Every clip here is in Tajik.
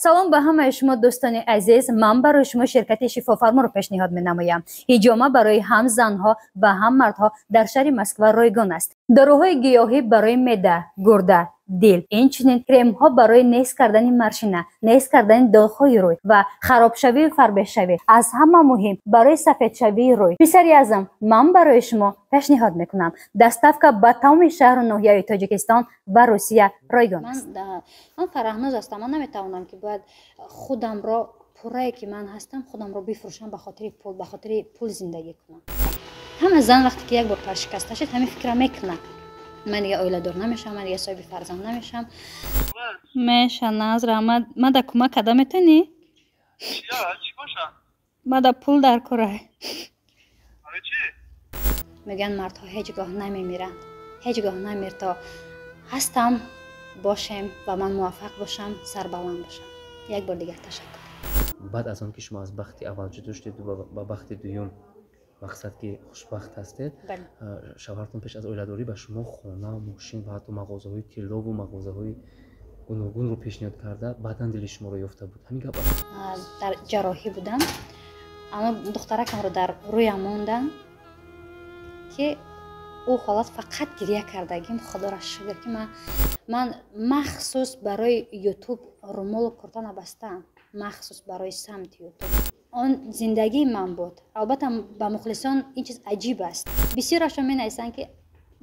Салом ба ҳамаи шумо, дӯстони азиз. Ман барои шумо ширкати Шифофарморо пешниҳод менамоям. Ҳиҷома барои ҳам занҳо ва ҳам мардҳо дар шаҳри Москва ройгон аст. Доруҳои гиёҳӣ барои меъда, гурда, дил, инчунин кремҳо барои нест кардани морщина, нест кардани доғҳои рӯй ва харобшавию фарбешавӣ, аз ҳама муҳим барои сафедшавии рӯй. Писари аъзам, ман барои шумо пешниҳод мекунам. Доставка ба тамоми шаҳру ноҳияи Тоҷикистон ва Русия ройгон аст. Ман Фараҳноз ҳастам. Ман наметавонам, ки бояд худамро, пуррае ки ман ҳастам, худамро бифурӯшам ба хотири пул, ба хотири пул зиндагӣ кунам. Ҳама зан вақте ки як бор паршикаста шуд, ҳамин фикра мекунад: ман дига оиладор намешавам, ман дига соҳиби фарзанд намешавам. Меша наз, раҳмат. Мада кӯмак карда метавонӣ? Мада пул дар кора. Мегӯянд, мардҳо ҳеҷ гоҳ намемиранд. Ҳеҷ гоҳ намир, то ҳастам бошем ва ман муваффақ бошам, сарбаланд бошам. Як бор дигар ташаккур. Баъд аз он ки шумо аз бахти аввал ҷудо шудед, ба бахти дуюм, мақсад ки хушбахт ҳастед, шавҳартон пеш аз оиладорӣ ба шумо хона, мошин ва ҳатто мағозаҳои тиллову мағозаҳои гуногунро пешниҳод карда, баъдан дили шуморо ёфта буд. Ҳамин гап? Дар ҷарроҳӣ будам, аммо духтаракамро дар рӯям мондам, ки ӯ ҳолат фақат гиря кардагим. Худоро шукр, ки ман махсус барои Ютуб румолу курта набастаам, махсус барои самти Ютуб. Он зиндагии ман буд. Албатта, ба мухлисон ин чиз аҷиб аст. Бисёрашон менависанд, ки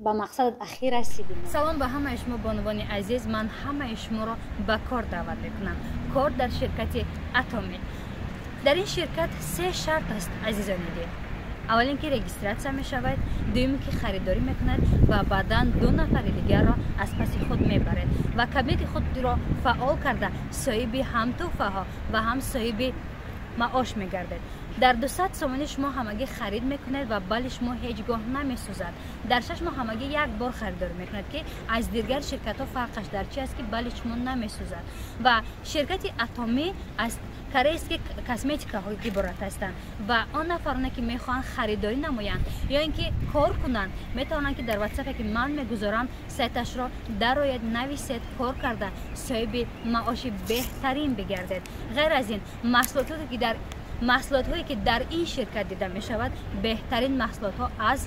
ба мақсадат ахир расидӣ. Салом ба ҳамаи шумо, бонувони азиз. Ман ҳамаи шуморо ба кор даъват мекунам, кор дар ширкати Атоми. Дар ин ширкат се шарт аст, азизони дил. Аввалин, ки регистрация мешавад, дуюм, ки харидорӣ мекунад ва баъдан ду нафари дигарро аз паси худ мебаред ва кабинети худро фаъол карда, соҳиби ҳам тӯҳфаҳо ва ҳам соҳиби маош мегардед. Дар 200 сомонӣ шумо ҳамагӣ харид мекунед ва балли шумо ҳеҷ гоҳ намесӯзад. Дар 6 моҳ ҳамагӣ як бор харидорӣ мекунед, ки аз дигар ширкатҳо фарқаш дар чи аст, ки балли шумо намесӯзад. Ва ширкати Атомӣ аз корейский косметикаҳо иборат ҳастанд ва он нафароне, ки мехоҳанд харидорӣ намоянд ё ин ки кор кунанд, метавонанд, ки дар Ватсапе, ки ман мегузорам сайташро, дарояд, нависед, кор карда, соҳиби маоши беҳтарин бигардед. Ғайр аз ин, маҳсулотҳое ки дар ин ширкат дида мешавад, беҳтарин маҳсулотҳо аз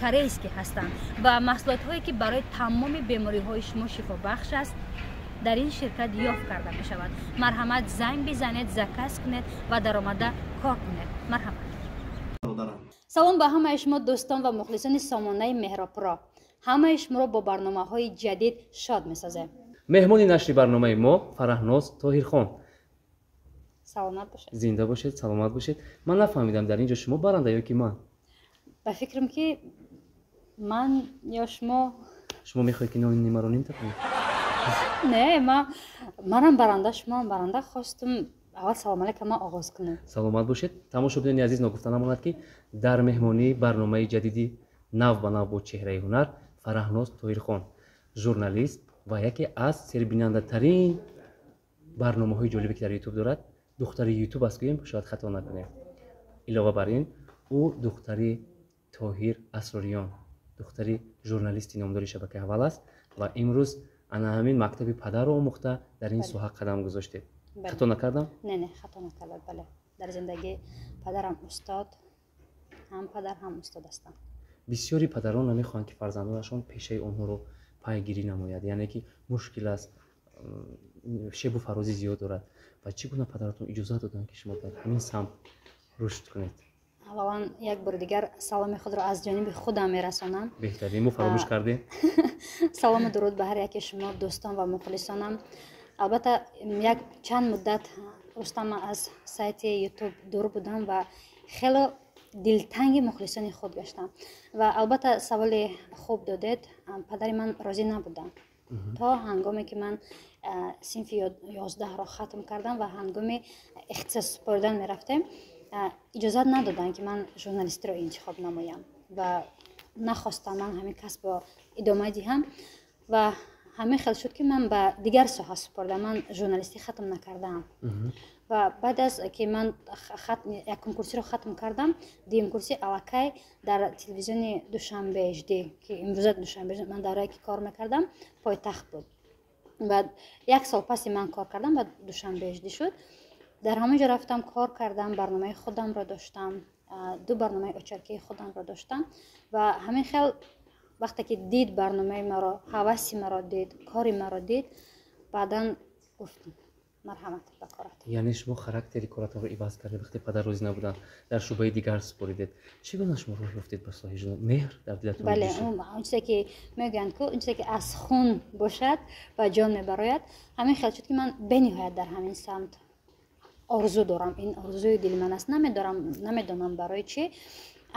корейский ҳастанд ва маҳсулотҳое, ки барои тамоми бемориҳои шумо шифобахш аст, дар ин ширкат ёфт карда мешавад. Марҳамат, занг бизанед, заказ кунед ва даромада кор кунед. Марҳамат. Салом ба ҳамаи шумо, дӯстон ва мухлисони сомонаи Меҳробпро. Ҳамаи шуморо бо барномаҳои ҷадид шод месозем. Меҳмони нашри барномаи мо Фараҳноз Тоҳирхон. Саломат бошед. Зинда бошед, саломат бошед. Ман нафаҳмидам, дар ин ҷо шумо баранда ё ки ман? Ба фикрам, ки ман ё шумо. Шумо мехоҳед, ки нони нимаро ним кунед? Не, манам баранда, шумоам баранда. Хостум аввал салом алейкум ман оғоз кунам. Саломат бошед. Тамошобинони азиз, ногуфта намонад, ки дар меҳмонии барномаи ҷадиди «Нав ба нав бо чеҳраи ҳунар» Фараҳноз Тоҳирхон, журналист ва яке аз сербинандатарин барномаҳои ҷолибе, ки дар Ютуб дорад, духтари Ютуб аст гӯем, шояд хато накунем. Илова бар ин, ӯ духтари Тоҳир Асрориён, духтари журналисти номдори шабакаи Аввал аст ва имрӯз ана ҳамин мактаби падарро омӯхта, дар ин соҳа қадам гузоштед. Хато накардам? Не, хато накардад. Бале, дар зиндагӣ падарам устод, ҳам падар, ҳам устод ҳастам. Бисёри падарон намехоҳанд, ки фарзандонашон пешаи онҳоро пайгирӣ намояд, яъне ки мушкил аст, шебу фарози зиёд дорад. Ва чӣ гуна падаратон иҷозат доданд, ки шумо дар ҳамин самт рушд кунед? Аввалан, як бори дигар саломи худро аз ҷониби худам мерасонам. Беҳтарин, мо фаромӯш кардем. Салому дуруд ба ҳар яке шумо, дӯстон ва мухлисонам. Албатта, як чанд муддат, Рустам, аз сайти Ютуб дур будам ва хело дилтанги мухлисони худ гаштам. Ва албатта, саволи хуб додед. Падари ман розӣ набуданд то ҳангоме ки ман синфи 11-ро хатм кардам ва ҳангоми ихтисос супоридан мерафтем, иҷозат надоданд, ки ман журналистиро интихоб намоям ва нахостам ман ҳамин касбро идома диҳам. Ва ҳамин хел шуд, ки ман ба дигар соҳа супордам. Ман журналистӣ хатм накардаам. Ва баъд аз ки ман якум курсиро хатм кардам, дуюм курси аллакай дар телевизиони Душанбе HD, ки имрӯза Душанбе, ман даврае ки кор мекардам, Пойтахт буд. Баъд як сол паси ман кор кардам, баъд Душанбе HD шуд. Дар ҳамон ҷо рафтам, кор кардам, барномаи худамро доштам, ду барномаи очеркии худамро доштам. Ва ҳамин хел вақте ки дид барномаи маро, ҳаваси маро дид, кори маро дид, баъдан гуфт: «Марҳамат, ба корат». Яъне шумо характери коратонро иваз кардед, вақте падар розӣ набуданд, дар шӯъбаи дигар супоридед. Чӣ гуна шумо роҳ ёфтед ба соҳаи меҳр дар дилатон? Бале, он чизе ки мегӯянд ку, он чизе ки аз хун бошад, ба ҷон мебарояд. Ҳамин хел шуд, ки ман бениҳоят дар ҳамин самт орзу дорам. Ин орзуи дили ман аст. Намедонам барои чӣ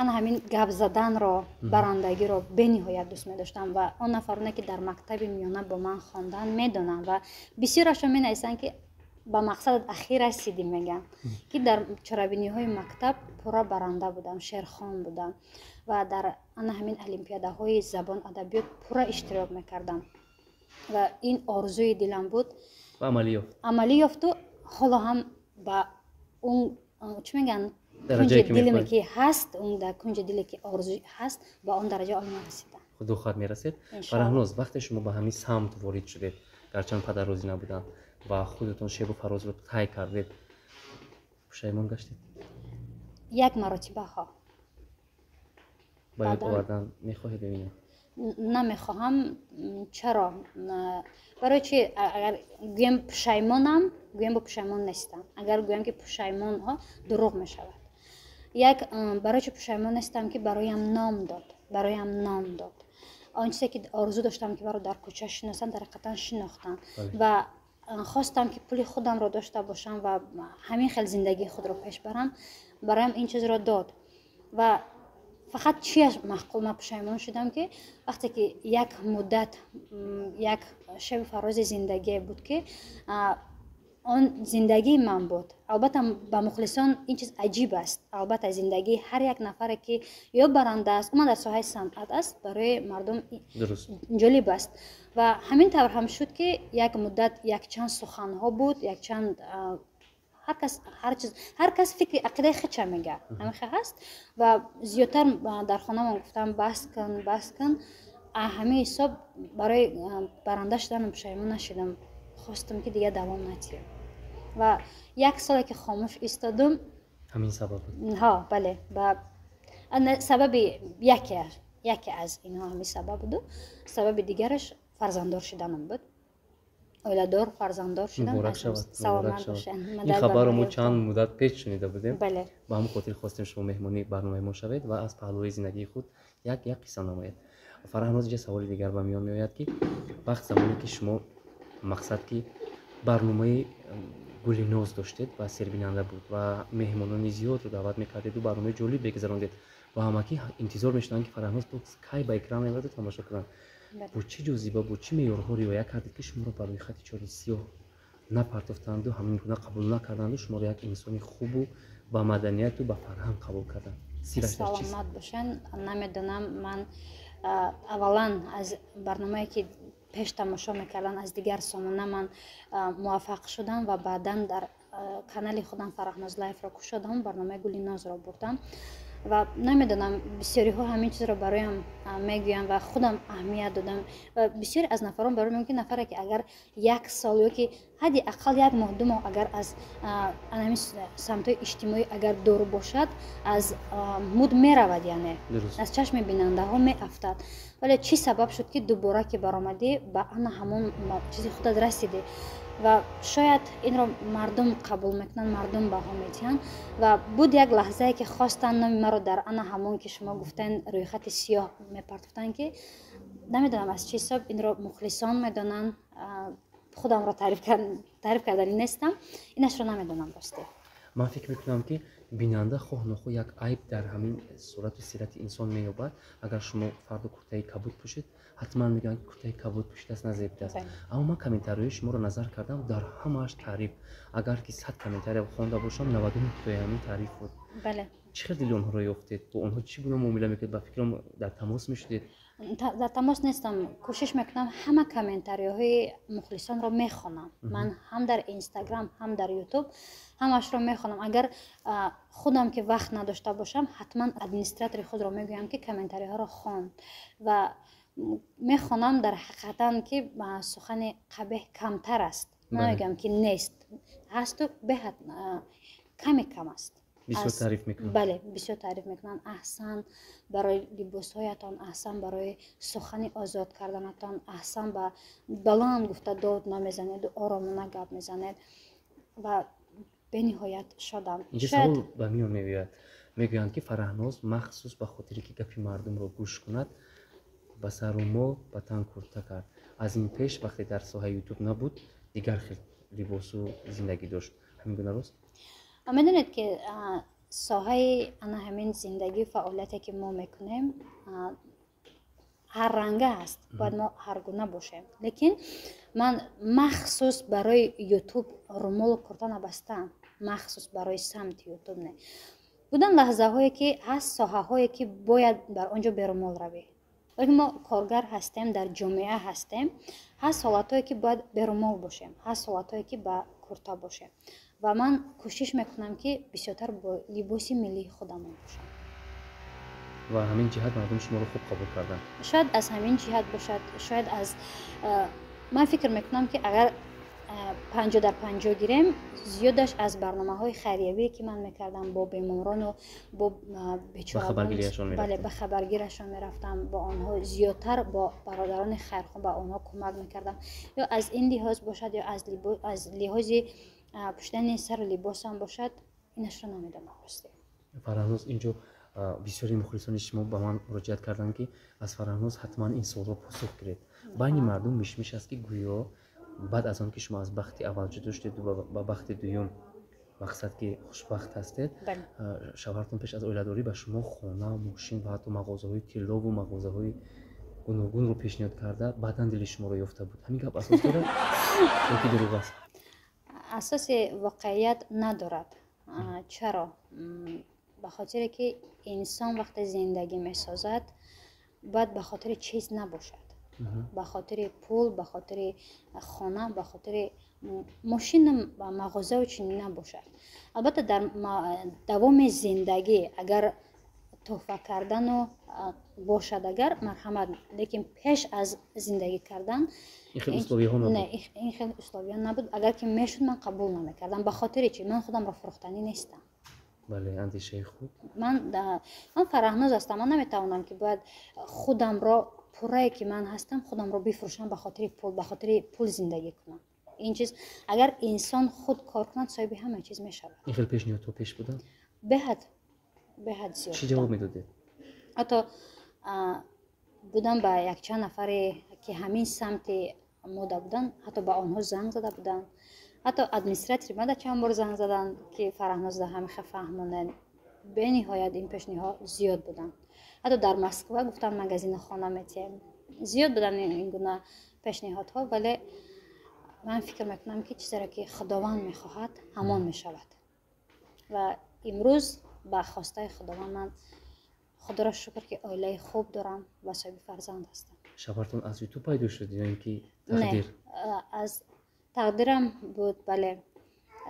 ана ҳамин гап заданро, барандагиро бениҳоят дӯст медоштам. Ва он нафароне, ки дар мактаби миёна бо ман хондан, медонанд ва бисёрашон менависанд, ки ба мақсадат ахир расидӣ. Мегӯям, ки дар чорабиниҳои мактаб пурра баранда будам, шерхон будам ва дар ана ҳамин олимпиадаҳои забон, адабиёт пурра иштирок мекардам. Ва ин орзуи дилам буд. Амалӣ ёфт. Амалӣ ёфту ҳоло ҳам ба он, чӣ мегӯянд, кунҷи дилме ки ҳаст, он дар кунҷи диле ки орзу ҳаст, ба он дараҷа ҳоло нарасидам. Худо хоҳад, мерасед. Фараҳноз, вақте шумо ба ҳамин самт ворид шудед, гарчанд падар розӣ набуданд ва худатон шебу фарозро тай кардед, пушаймон гаштед? Як маротиба ҳо. Ба ёд овардан мехоҳед ё не? Намехоҳам. Чаро? Барои чи? Агар гӯям пушаймонам, гӯям бо пушаймон нестам. Агар гӯям, ки пушаймонҳо, дурӯғ мешавад. Як барои чи пушаймон нестам, ки бароям ном дод, бароям ном дод. Он чизе ки орзу доштам, ки маро дар кӯча шиносанд, дар ҳақиқатан шинохтанд. Ва хостам, ки пули худамро дошта бошам ва ҳамин хел зиндагии худро пеш барам, бароям ин чизро дод. Ва фақат чиаш маъқул, ман пушаймон шудам, ки вақте ки як муддат, як шебу фарози зиндагие буд, ки он зиндагии ман буд. Албатта, ба мухлисон ин чиз аҷиб аст. Албатта, зиндагии ҳар як нафаре, ки ё баранда аст, умуман дар соҳаи санъат аст, барои мардум ҷолиб аст. Ва ҳамин тавр ҳам шуд, ки як муддат якчанд суханҳо буд, якчанд, ҳар кас ҳар чиз, ҳар кас фикри ақидаи худша мегӯяд, ҳамин ҳаст. Ва зиёдтар дар хонамон гуфтам: «Бас кун, бас кун». Ҳамин ҳисоб барои баранда шуданам пушаймон нашудам. Хостам, ки дигар давом натиҳам ва як соле ки хомӯш истодум. Ҳамин сабаб буд? Ҳа, бале, ба сабаби яке аз инҳо ҳамин сабаб буду, сабаби дигараш фарзанддор шуданам буд. Оиладор, фарзанддор шудам. Муборак шавад. Саломат бошед. Ин хабарро мо чанд муддат пеш шунида будем. Бале. Ба ҳамон хотир хостем, шумо меҳмонии барномаи мо шавед ва аз паҳлӯи зиндагии худ як як қисса намоед. Фараҳноз, инҷа саволи дигар ба миён меояд, ки вақт замоне ки шумо мақсад ки барномаи Гулиноз доштед ва сербинанда буд ва меҳмонони зиёдро даъват мекардеду барномаи ҷолиб мегузарондед ва ҳамагӣ интизор мешуданд, ки Фараҳноз кай ба экран меояду тамошо кунанд, бо чӣ ҷозиба, бо чӣ меъёрҳо риоя кардед, ки шуморо ба рӯйхати чори сиёҳ напартофтанду ҳамин гуна қабул накарданду шуморо як инсони хубу ба маданияту ба фарҳанг қабул карданд? Сираш дар чист? Саломат бошанд. Намедонам, ман аввалан аз барномае, ки пеш тамошо мекарданд, аз дигар сомона ман муваффақ шудам ва баъдан дар канали худам Фараҳноз Лайфро кушодам, барномаи Гули Нозро бурдам. Ва намедонам, бисёриҳо ҳамин чизро бароям мегӯянд ва худам аҳамият додам. Ва бисёре аз нафарон барои мегӯянд, ки нафаре, ки агар як сол ё ки ҳадди ақал як моҳ, 2 моҳ агар аз ҳамин самтҳои иҷтимоӣ агар дур бошад, аз муд меравад, яъне аз чашми бинандаҳо меафтад. Вале чӣ сабаб шуд, ки дубора ки баромадӣ, ба ана ҳамон чизи худат расидӣ? Ва шояд инро мардум қабул мекунанд, мардум баҳо медиҳанд. Ва буд як лаҳзае, ки хостанд номи маро дар ана ҳамон, ки шумо гуфтан, рӯйхати сиёҳ мепартофтанд, ки намедонам аз чӣ ҳисоб. Инро мухлисон медонанд, худамро таъриф кардани нестам, инашро намедонам, ростӣ. Ман фикр мекунам, ки бинанда хоҳ нохоҳ як айб дар ҳамин сурату сирати инсон меёбад. Агар шумо фардо куртаи кабуд пӯшед, ҳатман мегӯянд, ки куртаи кабуд пӯшидааст, назебидааст. Аммо ман комментариҳои шуморо назар кардам, дар ҳамааш таъриф. Агар ки 100 комментария хонда бошам, 99 тои ҳамин таъриф буд. Чӣ хел дили онҳоро ёфтед? Бо онҳо чӣ гуна муомила мекунед? Ба фикрам, дар тамос мешудед. Дар тамос нестам. Кӯшиш мекунам, ҳама комментариҳои мухлисонро мехонам. Ман ҳам дар Инстаграм, ҳам дар Ютуб ҳамашро мехонам. Агар худам ки вақт надошта бошам, ҳатман администратори худро мегӯям, ки комментариҳоро хон. Ва Мехонам, дар ҳақиқатан ки сухани қабеҳ камтар аст. Намегӯям, ки нест, ҳасту беҳад каме кам аст. Бисёр таъриф мекунанд. Бале, бисёр таъриф мекунанд. Аҳсан барои либосҳоятон, аҳсан барои сухани озод карданатон, аҳсан ба баланд гуфта дод намезанеду оромона гап мезанед ва бениҳоят шодам. Инҷа савол ба миён меояд. Мегӯянд, ки Фараҳноз махсус ба хотире ки гапи мардумро гӯш кунад, ба сару мол, ба тан курта кард. Аз ин пеш, вақте дар соҳаи Ютуб набуд, дигар хел либосу зиндагӣ дошт. Ҳамин гуна рост? Медонед, ки соҳаи ана ҳамин зиндагӣ, фаъолияте ки мо мекунем, ҳарранга аст, бояд мо ҳаргуна бошем. Лекин ман махсус барои Ютуб румолу курта набастаам, махсус барои самти Ютуб не. Буданд лаҳзаҳое, ки ҳаст соҳаҳое, ки бояд бар он ҷо берумол равӣ, вале мо коргар ҳастем, дар ҷомеа ҳастем. Ҳаст ҳолатҳое, ки бояд берумол бошем, ҳаст ҳолатҳое, ки ба курта бошем ва ман кӯшиш мекунам, ки бисёртар бо либоси миллии худамон бошам. Ва ҳамин ҷиҳат мардум шуморо хуб қабул карданд. Шояд аз ҳамин ҷиҳат бошад, шояд аз ман фикр мекунам, ки агар 50 дар 50 гирем, зиёдаш аз барномаҳои хайриявие, ки ман мекардам бо беморону бо бечорагон, бале, ба хабаргирашон мерафтам, бо онҳо зиёдтар, бо бародарони хайрхоҳ, ба онҳо кӯмак мекардам, ё аз ин лиҳоз бошад, ё аз лиҳози пӯшидани сару либосам бошад, инашро намедонам, росте. Фараҳноз, инҷо бисёри мухлисони шумо ба ман муроҷиат карданд, ки аз Фараҳноз ҳатман ин суолро посух гиред. Байни мардум мишмиш аст, ки гӯё баъд аз он ки шумо аз бахти аввал ҷудо шудед, ба бахти дуюм, мақсад ки хушбахт ҳастед, шавҳартон пеш аз оиладорӣ ба шумо хона, мошин ва ҳатто мағозаҳои тиллову мағозаҳои гуногунро пешниҳод карда, баъдан дили шуморо ёфта буд. Ҳамин гап асос дорад ё ки дурӯғ аст? Асоси воқеият надорад. Чаро? Ба хотире ки инсон вақте зиндагӣ месозад, бояд ба хотири чиз набошад, ба хотири пул, ба хотири хона, ба хотири мошину мағозаву чунин набошад. Албатта, дар давоми зиндагӣ агар тӯҳфа кардану бошад, агар марҳамат, лекин пеш аз зиндагӣ кардан ин хел условия набуд. Агар ки мешуд, ман қабул намекардам. Ба хотири чи? Ман худамро фурӯхтанӣ нестам. Бале, андешаи хуб. Ман Фараҳноз ҳастам. Ман наметавонам, ки бояд худамро, пуррае ки ман ҳастам, худамро бифурӯшам ба хотири пул, ба хотири пул зиндагӣ кунам. Ин чиз, агар инсон худ кор кунад, соҳиби ҳама чиз мешавад. Ин хел пешниҳодҳо пеш буданд? Беҳад, беҳад зиёд. Чӣ ҷавоб медодед? Ҳатто будам ба якчанд нафаре, ки ҳамин самти мода буданд, ҳатто ба онҳо занг зада буданд. Ҳатто администратори мада чанд бор занг заданд, ки Фараҳнозда ҳамиха фаҳмонед. Бениҳоят ин пешниҳод зиёд буданд. Ҳатто дар Москва гуфтанд, магазини хона метиҳем. Зиёд буданд ин гуна пешниҳодҳо, вале ман фикр мекунам, ки чизеро ки Худованд мехоҳад, ҳамон мешавад. Ва имрӯз ба хостаи Худованд ман, Худоро шукр, ки оилаи хуб дорам ва соҳиби фарзанд ҳастам. Шавҳартон аз Ютуб пайдо шуд ё ин ки тақдир? Аз тақдирам буд, бале,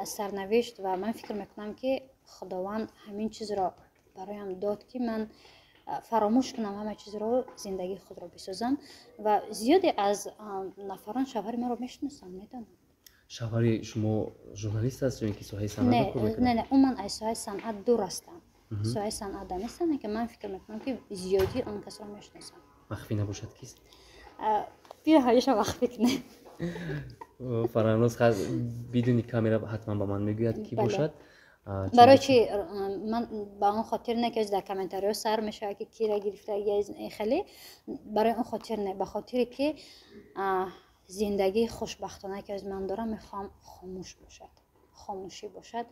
сарнавишт. Ва ман фикр мекунам, ки Худованд ҳамин чизро бароям дод, ки ман фаромӯш кунам ҳама чизро, зиндагии худро бисозам. Ва зиёде аз нафарон шавҳари маро мешиносанд, медонанд. Шавҳари шумо журналист аст ё ин ки соҳаи санъат? Не, умуман аз соҳаи санъат дур ҳастам, соҳаи санъат нестам, лекин ман фикр мекунам, ки зиёдии он касро мешиносам. Махфӣ набошад, кист? Биё, ҳамеша махфӣ кунем. Фараҳноз бидуни камера ҳатман ба ман мегӯяд, ки бошад. Барои чи? Ман ба он хотир не, ки дар комментариҳо сар мешавад, ки кира гирифтаги, хеле барои он хотир не, ба хотире ки зиндагии хушбахтона, ки аз ман дорам, мехоҳам хомӯш бошад, хомӯшӣ бошад.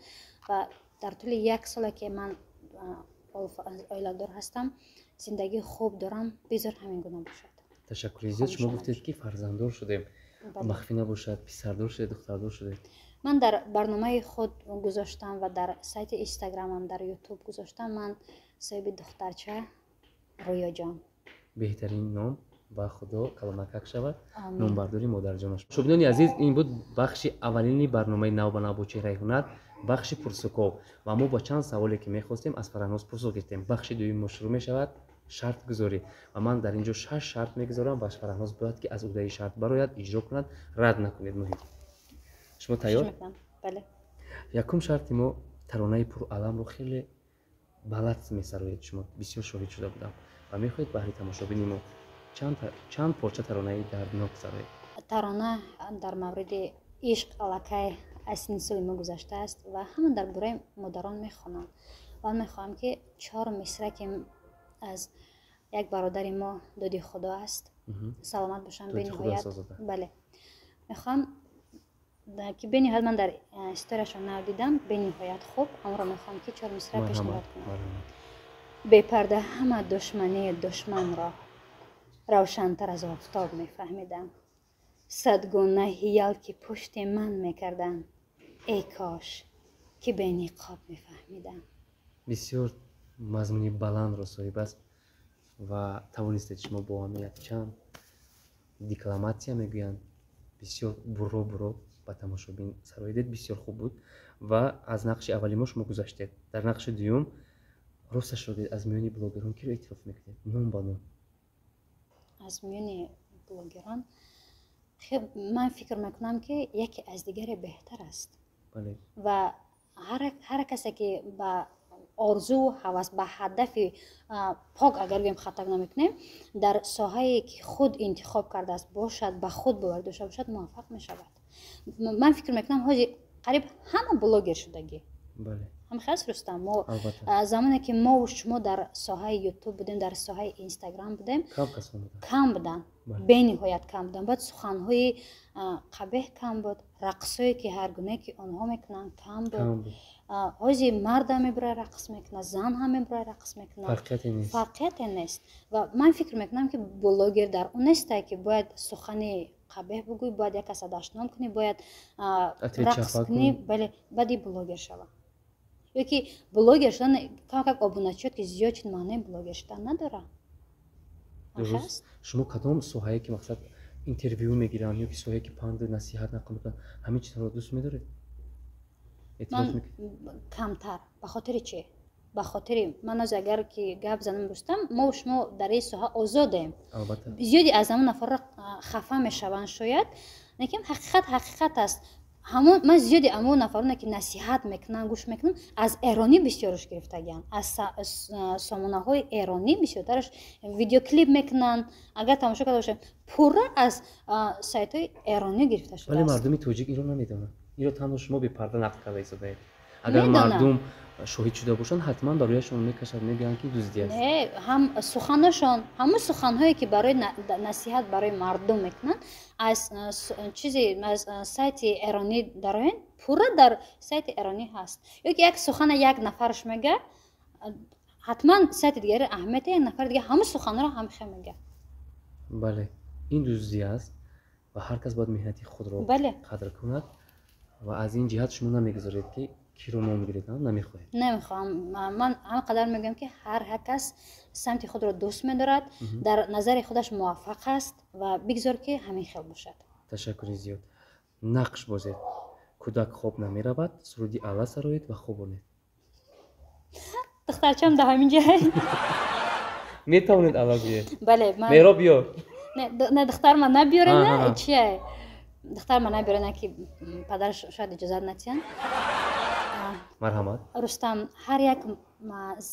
Ва дар тӯли як соле, ки ман оиладор ҳастам, зиндагии хуб дорам, бизор ҳамин гуна бошад. Ташаккури зиёд. Шумо гуфтед, ки фарзанддор шудем. Махфӣ набошад, писардор шудед, духтардор шудед? Ман дар барномаи худ гузоштам ва дар сайти Инстаграмам, дар Ютуб гузоштам: ман соҳиби духтарча, Рӯёҷон. Беҳтарин ном, ба Худо каломакак шавад, номбардори модарҷонаш. Шобинони азиз, ин буд бахши аввалини барномаи Навбанав бо чеҳраи ҳунар, бахши пурсуков, ва мо ба чанд саволе, ки мехостем, аз Фараҳноз пурсух гирифтем. Бахши дуюми мо шурӯъ мешавад. Шартгузорӣ. Ва ман дар ин ҷо шаш шарт мегузорам ва Фараҳноз бояд ки аз уҳдаи шарт барояд, иҷро кунад, рад накунед. Муҳим, шумо тайёр? Бале. Якум шарти мо: таронаи пураламро хеле баланд месароед. Шумо бисёр шоҳид шуда будам ва мехоҳед баҳри тамошобини мо чанд порча таронаи дарднок сароед. Тарона дар мавриди ишқ аллакай аз синни соли мо гузаштааст ва ҳама дар бораи модарон мехонанд. Ман мехоҳам, ки чор мисра, ки аз як бародари мо, Доди Худо аст, саломат бошанд бениҳоят. Бале, мехоҳам, ки бениҳоят ман дар историяшон нав дидам, бениҳоят хуб. Ҳамонро мехоҳам, ки чор мисра пешниҳод кунам. Бепарда ҳама душмании душманро равшантар аз офтоб мефаҳмидам. Садгуна ҳиял, ки пушти ман мекарданд, эй кош, ки бениқоб мефаҳмидам. Бисёр мазмуни баландро соҳиб аст ва тавонистед шумо бо ҳамин якчанд декламатсия мегӯянд, бисёр бурро бурро ба тамошобин сароидед. Бисёр хуб буд ва аз нақши аввали мо шумо гузаштед. Дар нақши дуюм, росташро гӯед, аз миёни блогерон киро эътироф мекунед ном ба ном? Аз миёни блогерон ман фикр мекунам, ки яке аз дигаре беҳтар аст ва ҳар касе, ки ба орзу, ҳавас, ба ҳадафи пок, агар гӯем, хато намекунем, дар соҳае, ки худ интихоб кардааст бошад, ба худ бовар дошта бошад, муваффақ мешавад. Ман фикр мекунам, ҳозир қариб ҳама блогер шудагӣ. Ҳамхел, Рустам? Мо замоне, ки мову шумо дар соҳаи Ютуб будем, дар соҳаи Инстаграм будем, кам буданд, бениҳоят кам буданд. Баъд суханҳои қабеҳ кам буд, рақсҳое, ки ҳар гуне, ки онҳо мекунанд, кам буд. Ҳозир мардам мебурад, рақс мекунад, зан ҳам мебурад, рақс мекунад, фарқияте нест. Ва ман фикр мекунам, ки блогер дар он нестае, ки бояд сухани қабеҳ бугӯй, бояд як каса дашном кунӣ, бояд рақс кунӣ, бале, баъди блогер шава. Ё ки блогер шудан камакак обуначиёт ки зиёд шуд, маънои блогер шудан надорад. Шумо кадом соҳае, ки мақсад интервю мегиранд ё ки соҳае, ки панду насиҳат нақл мекунанд, ҳамин чизҳоро дӯст медоред? Ман камтар. Ба хотири чӣ? Ба хотири ман оз агар ки гап занам, Рустам, мо шумо дар ин соҳа озодем. Зиёди аз ҳамон нафарро хафа мешаванд шояд, лекин ҳақиқат ҳақиқат аст. Ҳамон ман зиёди ҳамон нафароне, ки насиҳат мекунанд, гӯш мекунам, аз эронӣ бисёраш гирифтагианд, аз сомонаҳои эронӣ бисёртараш видеоклип мекунанд. Агар тамошо карда бошем, пурра аз сайтҳои эронӣ гирифта шудааст. Вале мардуми тоҷик инро намедонанд. Инро танҳо шумо бепарда нақл карда истодаед. Агар мардум шоҳид шуда бошанд, ҳатман барояшон мекашад, мегӯянд, ки дуздӣ аст. Не, ҳам суханошон, ҳамон суханҳое, ки барои насиҳат барои мардум мекунанд, аз чизи аз сайти эронӣ дароянд, пурра дар сайти эронӣ ҳаст. Ё ки як сухана як нафараш мега, ҳатман сайти дигари аҳамияте, як нафари дига ҳамон суханро ҳамхе мега. Бале, ин дуздӣ аст ва ҳар кас бояд меҳнати худро қадр кунад. Ва аз ин ҷиҳат шумо намегузоред, ки киро ном гиред, намехоҳед? Намехоҳам. Ман ҳама қадар мегӯям, ки ҳар кас самти худро дӯст медорад, дар назари худаш муваффақ аст ва бигзор, ки ҳамин хел бошад. Ташаккури зиёд. Нақш бозед: кӯдак хоб намеравад, суруди алла сароед ва хобонед. Духтарчам дар ҳамин ҷай. Метавонед алла гӯед. Бале. Меҳро, биё. Не, духтар ман набиёрена, чия, духтар ман набиёрена, ки падараш шояд иҷозат натиҳанд. Марҳамат. Рустам, ҳар як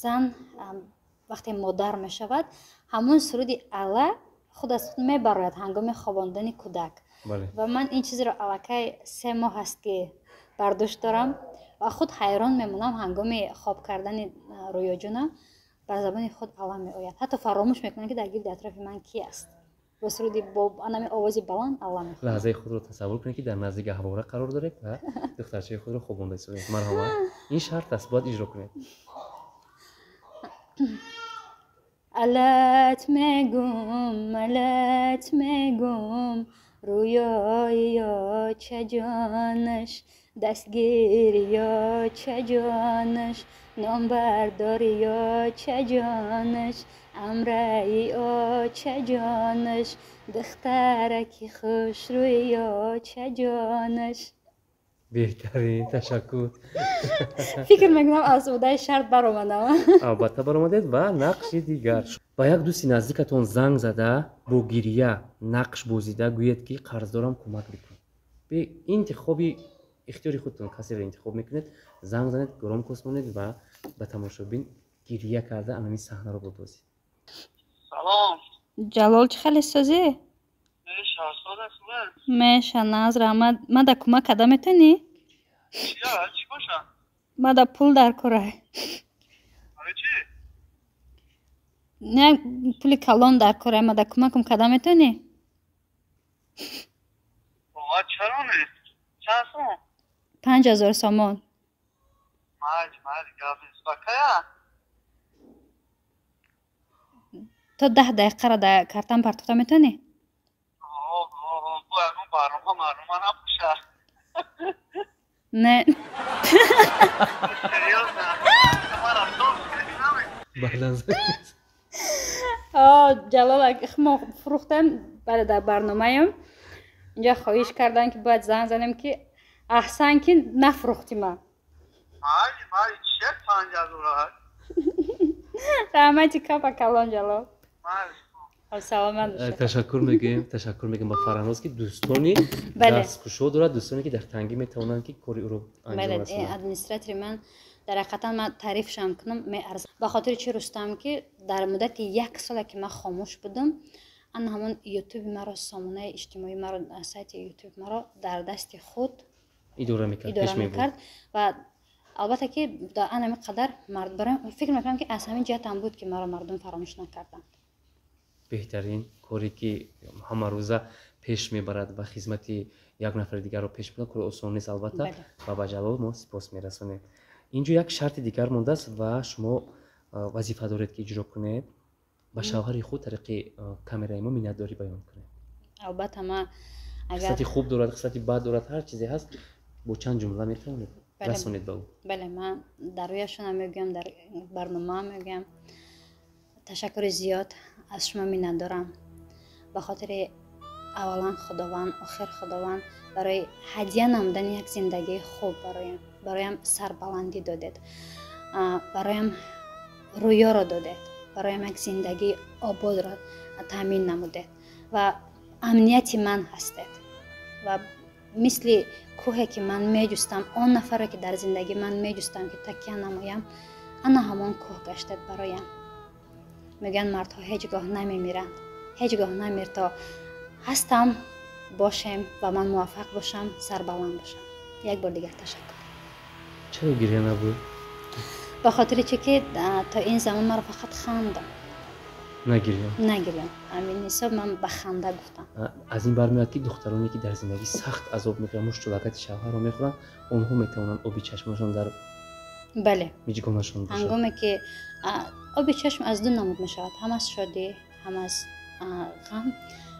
зан вақте модар мешавад, ҳамон суруди алла худ аз худ мебарояд ҳангоми хобондани кӯдак. Ва ман ин чизро аллакай 3 моҳ аст, ки бардошт дорам ва худ ҳайрон мемонам. Ҳангоми хоб кардани Рӯёҷонам бар забони худ алла меояд, ҳатто фаромӯш мекунам, ки дар гирди атрофи ман ки аст. Бо суруди бо анами овози баланд алла мехонам. Лаҳзаи худро тасаввур кунед, ки дар назди гаҳвора қарор доред ва духтарчаи худро хобонда истодаед. Марҳамат, ин шарт аст, бояд иҷро кунед. Алат мегум, алат мегум, рӯёи чаҷонаш, дастгири чаҷонаш, номбардори чаҷонаш, амраи очаҷонаш, духтараки хушрӯи очаҷонаш. Беҳтарин, ташаккур. Фикр мекунам, аз уҳдаи шарт баромадам. Албатта, баромадед. Ва нақши дигар: ба як дӯсти наздикатон занг зада, бо гирия нақш бозида гӯед, ки қарздорам, кӯмак бикун. Интихоби ихтиёри худтон, касеро интихоб мекунед, занг занед, громкость монед ва ба тамошобин гирия карда анами саҳнаро бибозед. Салом. Ҷалол, чӣ хеле созӣ? Меша, наз, раҳмат. Мада кӯмак карда метавонӣ? Мада пул дар кора. Як пули калон дар кора, мада кӯмакам карда метавонӣ? 5000 сомон. То 10 дақиқаро дар картам партофта метавонӣ? Не. Ҷалол, мо фурӯхтем. Бале, дар барномаем инҷа хоҳиш карданд, ки бояд занг занем, ки аҳсан, ки нафурӯхтӣ ман. Раҳмати капа калон, Ҷалол. Саломат. Ташаккур мегӯем, ташаккур мегӯем ба Фарҳноз, ки дӯстони дасткушо дорад, дӯстоне, ки дар тангӣ метавонанд, ки кори ӯро анҷом расонанд. Администратори ман дар ҳақиқатан ман таърифшам кунам, меарзам. Ба хотири чи, Рустам, ки дар муддати як соле, ки ман хомӯш будам, ана ҳамон ютуби маро, сомонаи иҷтимоии маро, сайти ютуби маро дар дасти худ идора мекард. Ва албатта, ки ана ҳамин қадар фикр мекунам, ки аз ҳамин ҷиҳатам буд, ки маро мардум фаромӯш накарданд. Беҳтарин коре, ки ҳамарӯза пеш мебарад ва хизмати як нафари дигарро пеш мебарад, кори осон нест, албатта. Ва ба Ҷалол мо сипос мерасонем. Инҷо як шарти дигар мондааст ва шумо вазифа доред, ки иҷро кунед: ба шавҳари худ тариқи камераи мо миннатдорӣ баён кунед. Албатта, ма хислати хуб дорад, хислати бад дорад, ҳар чизе ҳаст, бо чанд ҷумла метавонед расонед ба ӯ. Бале, ман дар рӯяшонам мегӯям, дар барномаам мегӯям: ташаккури зиёд, аз шумо миннатдорам. Ба хотири аввалан Худованд, охир Худованд, барои ҳадя намудани як зиндагии хуб бароям, бароям сарбаландӣ додед, бароям рӯёро додед, бароям як зиндагии ободро таъмин намудед ва амнияти ман ҳастед. Ва мисли кӯҳе, ки ман меҷустам, он нафаре, ки дар зиндагӣ ман меҷустам, ки такя намоям, ана ҳамон кӯҳ гаштед бароям. Мегӯянд, мардҳо ҳеҷ гоҳ намемиранд. Ҳеҷ гоҳ намир, то ҳастам бошем ва ман муваффақ бошам, сарбаланд бошам. Як бор дигар ташаккур. Чаро гиря набуд? Ба хотири чӣ, ки то ин замон маро фақат хандам. Нагирён. Нагирён, ҳамин ҳисоб ман ба ханда гуфтам. Аз ин бармеояд, ки духтароне, ки дар зиндагӣ сахт азоб мекунанд, мушту лагати шавҳарро мехӯранд, онҳо метавонанд оби чашмашон дар миҷгонашон бошад. Ҳангоме ки оби чашм аз ду намуд мешавад, ҳам аз шодӣ, ҳам аз ғам.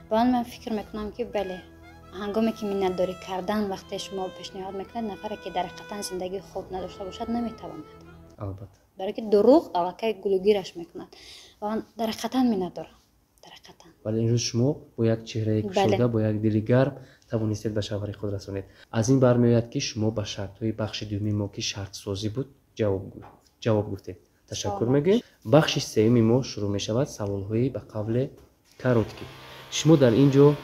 Ба он ман фикр мекунам, ки бале, ҳангоме ки миннатдорӣ кардан вақте шумо пешниҳод мекунед, нафаре, ки дар ҳақиқатан зиндагии хуб надошта бошад, наметавонад. Барое ки дурӯғ аллакай гулугираш мекунад. Ва ман дар ҳақиқатан миннатдорам, дар ҳақиқатан. Вале имрӯз шумо бо як чеҳраи кушода, бо як дили гарм тавонистед ба шавҳари худ расонед. Аз ин бармеояд, ки шумо ба шартҳои бахши дуюми мо, ки шартсозӣ буд, ҷавоб гуфтед. Ташаккур мегӯем. Бахши сеюми мо шурӯъ мешавад, саволҳои ба қавле короткий. Шумо дар ин ҷо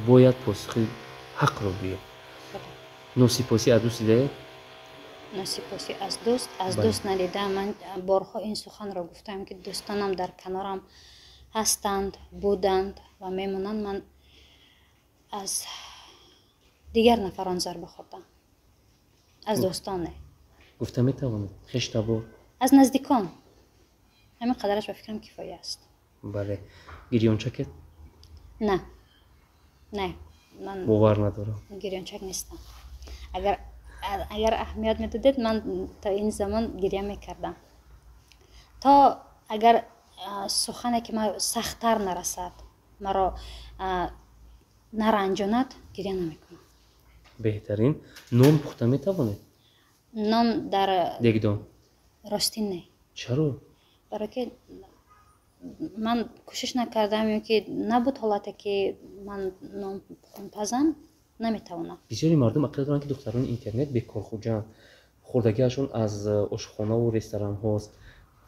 бояд посухи ҳақро гӯед. Носипосӣ аз дӯст дидаед? Носипосӣ аз дӯст? Аз дӯст надидаам. Ман борҳо ин суханро гуфтаам, ки дӯстонам дар канорам ҳастанд, буданд ва мемонанд. Ман аз дигар нафарон зарба хӯрдам, аз дӯстоне. Гуфта метавонед, хештабор? Аз наздикон. Ҳамин қадараш ба фикрам кифоя аст. Бале. Гирёнчакед? На, не, ман Бовар надорам. гирёнчак нестам. Агар аҳамият медодед, ман то ин замон гиря мекардам. То агар сухане, ки ма сахттар нарасад, маро наранҷонад, гиря намекунам. Беҳтарин. Нон пухта метавонед? Нон дар дегдон? Ростӣ, не. Чаро? Барое ки ман кӯшиш накардам ё ки набуд ҳолате, ки ман нон пазам. Наметавонам. Бисёри мардум ақида доранд, ки духтарони интернет бекорхӯҷанд, хӯрдагиашон аз ошхонаву ресторанҳост.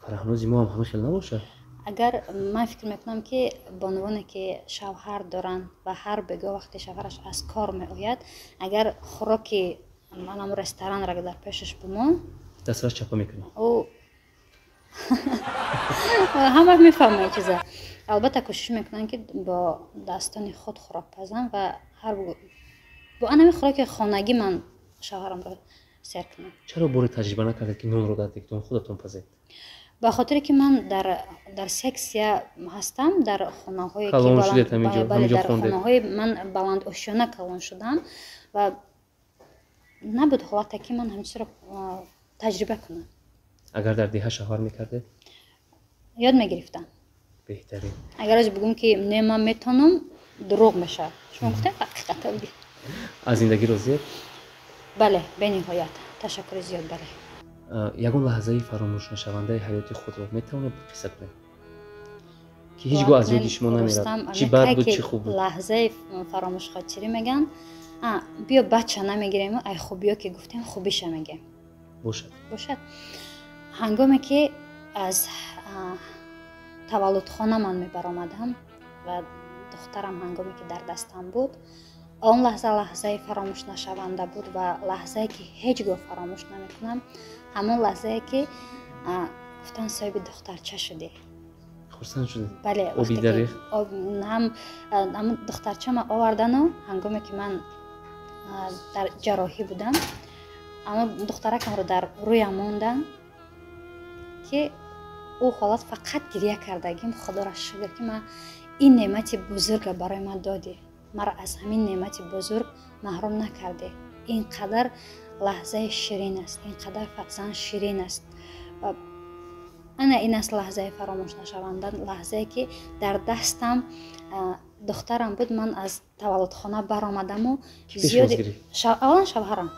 Фараҳнози мо ҳам ҳамин хел набошад? Агар ман фикр мекунам, ки бонувоне, ки шавҳар доранд ва ҳар бегоҳ вақте шавҳараш аз кор меояд, агар хӯроки манам ресторанро дар пешаш бимон, дастрас чапа мекунӣ. Ӯ ҳама мефаҳма чиза. Албатта, кӯшиш мекунанд, ки бо дастони худ хӯрок пазанд ва ҳар бо анами хӯроки хонагӣ ман шавҳарамро сер кунам. Чаро боре таҷриба накардед, ки нонро дар дегдон худатон пазед? Ба хотире ки ман дар сексия ҳастам, дар хонаҳое дар хонаҳои ман баландошёна калон шудам ва набуд ҳолате, ки ман ҳамин чизро таҷриба кунам. Агар дар деҳа шавҳар мекардед? Ёд мегирифтам. Беҳтарин. Агар аз бигӯм, ки не, ман метавонам, дурӯғ мешавад. Шумо гуфтем, ҳақиқата бигӣ. Аз зиндагӣ розиед? Бале, бениҳоят, ташаккури зиёд, бале. Ягон лаҳзаи фаромӯшнашавандаи ҳаёти худро метавонед қисса кунед, ки ҳеҷ гоҳ аз ёди шумо намерад, чӣ бад буд, чӣ хуб буд? Лаҳзаи фаромӯшхотирӣ мегӯянд, биё, бача намегирем, ай хубиё ки гуфтем, хубиша мегем. Бошад. Бошад. Ҳангоме ки аз таваллудхона ман мебаромадам ва духтарам ҳангоме ки дар дастам буд, он лаҳза лаҳзаи фаромӯшнашаванда буд ва лаҳзае, ки ҳеҷ гоҳ фаромӯш намекунам, ҳамон лаҳзае, ки гуфтан: «Соҳиби духтарча шудӣ». Хурсанд шудед? Бале. Оби дарех. Ҳам ҳамон духтарчама овардану ҳангоме ки ман дар ҷарроҳӣ будам, аммо духтаракамро дар рӯям монданд, ки ӯ ҳолат фақат гиря кардагим: «Худоро шукр, ки ман ин неъмати бузургро барои ман додӣ, маро аз ҳамин неъмати бузург маҳрум накардӣ». Ин қадар лаҳзаи ширин аст, ин қадар фарзанд ширин аст. Ва ана ин аст лаҳзаи фаромӯшнашаванда, лаҳзае, ки дар дастам духтарам буд, ман аз таваллудхона баромадаму аввалан шавҳарам,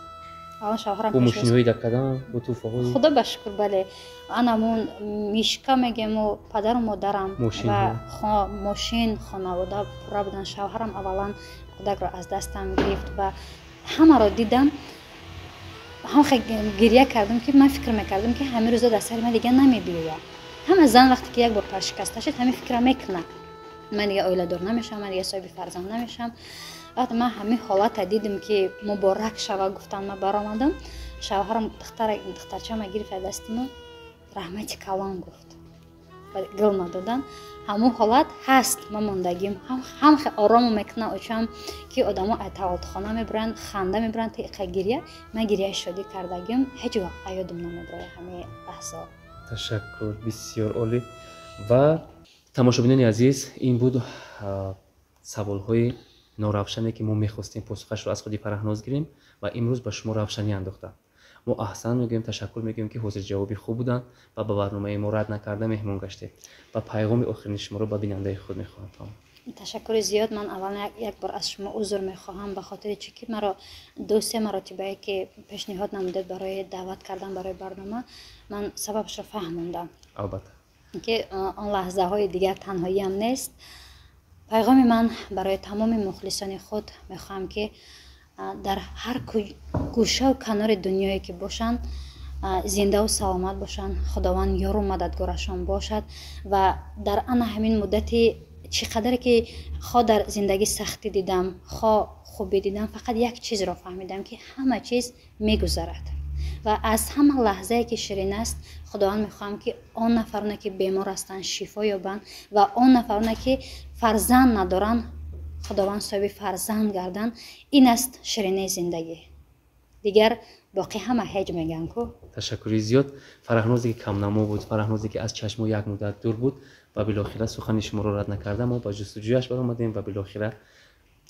аввалан шавҳарам. Бо мошинҳои дакадан, бо тӯҳфаҳои? Худо ба шукр, бале, анамун мишка мегему, падару модарам ва мошин, хонавода пурра буданд. Шавҳарам аввалан кӯдакро аз дастам гирифт ва ҳамаро дидам, ҳам гиря кардам, ки ман фикр мекардам, ки ҳамин рӯзо дар сари ман дигар намебиёяд. Ҳама зан вақте ки як бор паршикаста шуд, ҳамин фикра мекунад: ман дигар оиладор намешавам, ман дигар соҳиби фарзанд намешавам. Вақте ман ҳамин ҳолата дидам, ки муборак шава гуфтан, ман баромадам, шавҳарам духтарчама гирифт аз дастиму раҳмати калон гуфт, гулма додан. Ҳамон ҳолат ҳаст, ман мондагим ҳам оромо мекунам очам, ки одамо аз таваллудхона мебуранд, ханда мебуранд, иқа гиря. Ман гиряи шодӣ кардагим, ҳеҷ гоҳ аёдам намебурояд ҳамаи лаҳзаҳо. Ташаккур, бисёр олӣ. Ва тамошобинони азиз, ин буд саволҳои норавшане, ки мо мехостем посухашро аз худи Фараҳноз гирем ва имрӯз ба шумо равшанӣ андохтам. Мо аҳсан мегӯем, ташаккур мегӯем, ки ҳозирҷавоби хуб буданд ва ба барномаи мо рад накарда меҳмон гаштед. Ва пайғоми охирини шуморо ба бинандаи худ мехоҳам фаҳмам. Ташаккури зиёд. Ман аввалан як бор аз шумо узр мехоҳам ба хотири чӣ, ки маро ду се маротибае, ки пешниҳод намудед барои даъват кардан барои барнома, ман сабабашро фаҳмондам. Албатта. Ки он лаҳзаҳои дигар танҳоиам нест. Пайғоми ман барои тамоми мухлисони худ: мехоҳам, ки дар ҳар гӯшаву канори дунёе ки бошанд, зиндаву саломат бошанд, Худованд ёру мададгорашон бошад. Ва дар ана ҳамин муддати чӣ қадаре ки хо дар зиндагӣ сахтӣ дидам, хо хубӣ дидам, фақат як чизро фаҳмидам, ки ҳама чиз мегузарад ва аз ҳама лаҳзае, ки ширин аст. Худованд, мехоҳам, ки он нафароне, ки бемор ҳастанд, шифо ёбанд ва он нафароне, ки фарзанд надоранд, Худованд соҳиби фарзанд гарданд. Ин аст ширинаи зиндагӣ, дигар боқӣ ҳама ҳеҷ мегӯянд ку. Ташаккури зиёд. Фараҳнозе, ки камнамо буд, Фараҳнозе, ки аз чашмо як муддат дур буд ва билохира сухани шуморо рад накарда, мо ба ҷустуҷӯяш баромадем ва билохира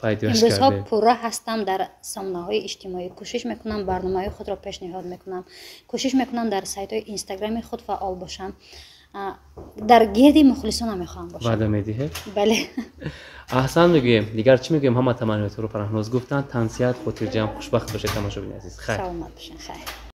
пайдояш Имрӯзҳо кардем. пурра ҳастам дар сомонаҳои иҷтимоӣ, кӯшиш мекунам, барномаҳои худро пешниҳод мекунам, кӯшиш мекунам дар сайтҳои инстаграми худ фаъол бошам, дар гирди мухлисонам мехоҳам бошам. Ваъда медиҳед? Бале. Аҳсан мегӯем. Дигар чӣ мегӯем? Ҳама таманниётро Фараҳноз гуфтанд. Тансиҳат, хотирҷамъ, хушбахт бошед, тамошобини азиз. Хайр. Саломат бошен, хайр.